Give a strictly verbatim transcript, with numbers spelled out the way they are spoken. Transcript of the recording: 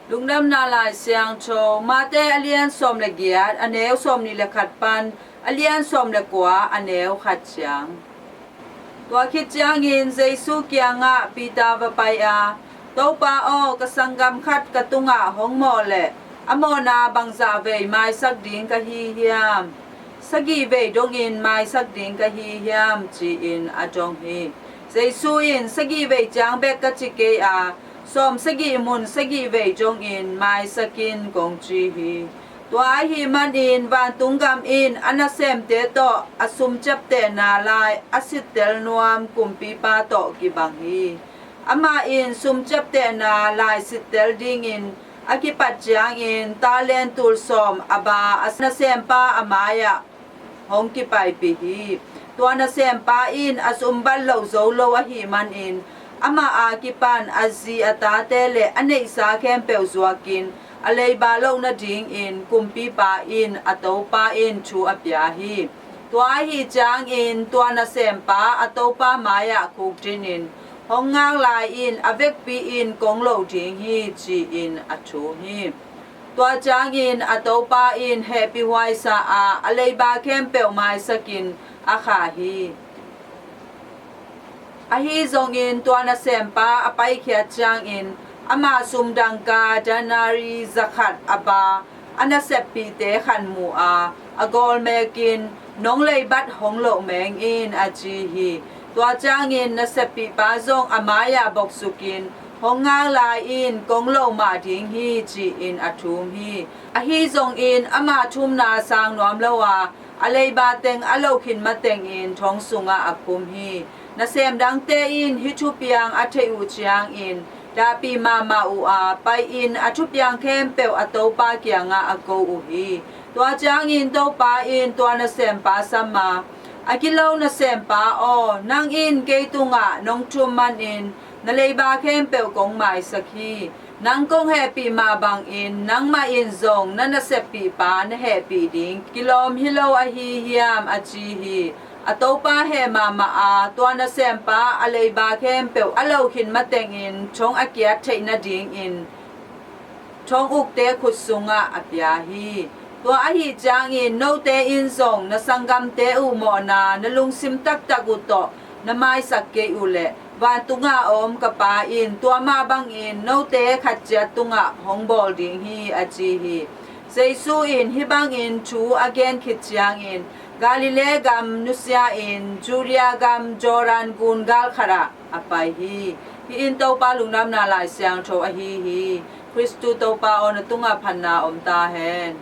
Lungdamna Lai Siangtho Mate a lian sawm le giat, a neu sawm nih le khat pan a lian sawm le kua, a neu khat ciang. Tua khit ciangin Jesu kiangah Peter va pai a, "Topa aw, ka sanggam khat ka tungah hong mawh leh a mawhna bangzah vei maisak ding ka hi hiam? Sagih vei dongin maisak ding ka hi hiam?" ci-in a dong hi. Jesu in, "Sagih vei ciang bek ka ci kei a, sawm sagih mun sagih vei dongin maisak in," kong ci hi. Tua ahih manin vantung gam in a nasemte tawh a sum ciaptehna lai a sittel nuam kumpipa tawh kibang hi. Amah in sum ciaptehna lai sittel dingin a kipat ciangin talent tul sawm a ba a nasempa a mai-ah hong kipaipih hi. Tua nasempa in a sum bat loh zo lo ahih manin amah a kipan a zi, a tate le a neihsa khempeuh zuakin a leiba loh nadingin kumpipa in a topa in thu a pia hi. Tua ahih ciangin tua nasempa a topa mai-ah khukdinin, "Hong ngak lai in, a vekpi-in kong loh ding hi," ci-in a thum hi. Tua ciangin a topa in hehpihhuai sa a, a leiba khempeuh maisakin a khah hi. Ahi zongin tua nasempa a paikhiat ciangin ama sum dangka denari zakhat a ba a naseppihte khat mu a, a gawlmekin, "Nong leibat hong loh meng in," a ci hi. Tua ciangin naseppihpa zong a mai-ah boksukin, "Hong ngak lai in, kong loh mah ding hi," ci-in a thum hi. Ahi zongin ama thumna sang nuam lo a, a leiba teng a loh khin matengin thong sungah a khum hi. Nasem dangte in hih thupiang a theih uh ciangin dahpih mahmah uh a, pai-in a thupiang khempeuh a topa kiangah a ko uh hi. Tua ciangin topa in tua nasempa sam a, "A gilo nasempa aw, nang in kei tungah nong thum manin na leiba khempeuh kong maisak hi. Nang kong hehpih mah bangin nangmah in zong na naseppihpa na hehpih ding kilawm hi lo ahi hiam?" a ci hi. A topa heh mahmah a, tua nasempa a leiba khempeuh a loh khin matengin thong a kiat theih nadingin thong ukte khut sungah a pia hi. Tua ahih ciangin note in zong na sanggamte uh mawhna na lungsim taktak uh tawh na maisak kei uh leh, vantunga a om ka Pa in tua mah bangin note khat ciat tungah hong bawl ding hi, a ci hi. Jesu in hih bangin thu a gen khit ciangin Galilee gam nusia-in Judea gam Jordan gun galkhat ah a pai hi. Hih in Topa Lungdamna Lai Siangtho ahi hi. Khristu Topa aw, na tungah phatna om ta hen.